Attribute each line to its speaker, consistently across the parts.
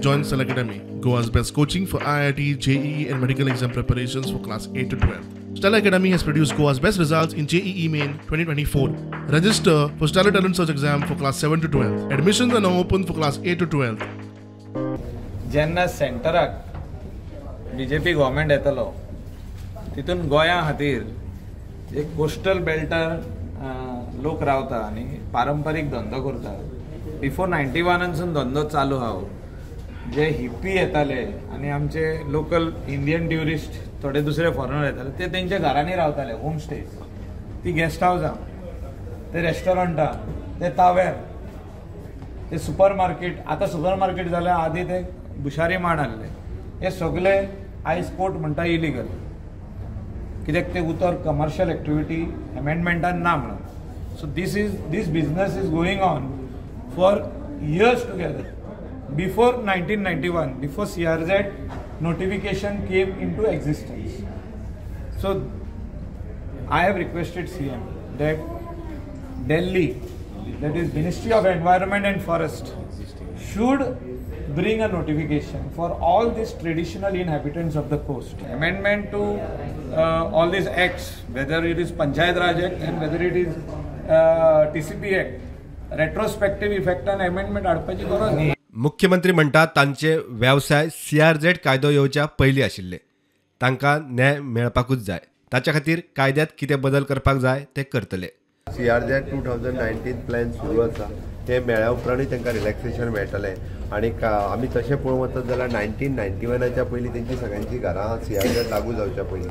Speaker 1: Join Stellar Academy, Goa's best coaching for IIT, JEE and medical exam preparations for class 8 to 12. Stellar Academy has produced Goa's best results in JEE Main 2024. Register for Stellar Talent Search exam for class 7 to 12. Admissions are now open for class 8 to 12.
Speaker 2: जेन्ना सेंटराक BJP government येतलो तितून गोंया खातीर एक coastal बेल्टार लोक रावता आनी पारंपारीक धंदो करता. बिफोर 91 धंदो चालू आहा. जे हिप्पी येताले आनी आमचे लोकल इंडियन ट्युरिस्ट थोडे दुसरे फॉरेनर येताले ते तेंच्या घरांनी रावताले. होम स्टेज, ती गेस्ट हावसां, ते रेस्टॉरंटां, ते ताव्यार, ते सुपर मार्केट. आतां सुपर मार्केट जाल्यार आदी ते भुशारी माण आहले. हे सगळे आयज कोर्ट म्हणटा इलिगल, कित्याक ते उतर कमर्शियल एक्टिविटी अमेंडमेंटान ना म्हणून. So this business is going on for years together before 1991, before CRZ notification came into existence. So I have requested CM that Delhi, that is Ministry of Environment and Forest, should bring a notification for all these traditional inhabitants of the coast. Amendment to all these acts, whether it is Panchayat Raj Act and whether it is TCP Act, retrospective effect and amendment हाडपाची गरज ना.
Speaker 3: मुख्यमंत्री म्हणटात तांचे वेवसाय CRZ कायदो येवच्या पयलीं आशिल्ले. तांकां न्याय मेळपाकूच जाय. ताच्या खातीर कायद्यांत कितें बदल करपाक जाय ते करतले.
Speaker 4: सीआरझेड 2019 प्लॅन सुरू आसा. ते मेळ्ळ्या उपरांतूय तांकां रिलॅक्सेशन मेळटलें. आनी आमी तशें पळोवंक वचत जाल्यार 1991च्या पयलीं तेंची सगळ्यांची घरां सीआरझेड लागू जावच्या पयलीं,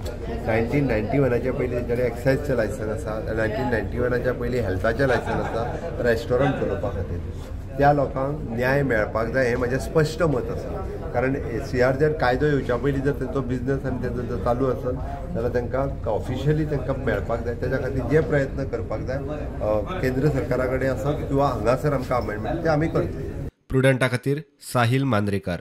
Speaker 4: 1991च्या पयलीं तेंचे कडेन एक्सायजचें लायसन्स आसा, 1991च्या पयलीं हेल्थाचें लायसन्स आसा रेस्टॉरंट चलोवपा खातीर. त्या लोकांक न्याय मेळपाक जाय हें म्हजें स्पश्ट मत आसा. कारण सीआरझेड कायदो येवच्या पयलीं जर तेंचो बिजनस आनी तेंचो जर चालू आसत जाल्यार तांकां ऑफिशियली तांकां मेळपाक जाय. तेज्या खातीर जे प्रयत्न करपाक जाय केंद्र सरकारा कडेन आसत किंवा हांगासर आमकां अमेंडमेंट ते आमी करतले.
Speaker 3: प्रुडंटा खातीर साहिल मांद्रेकार.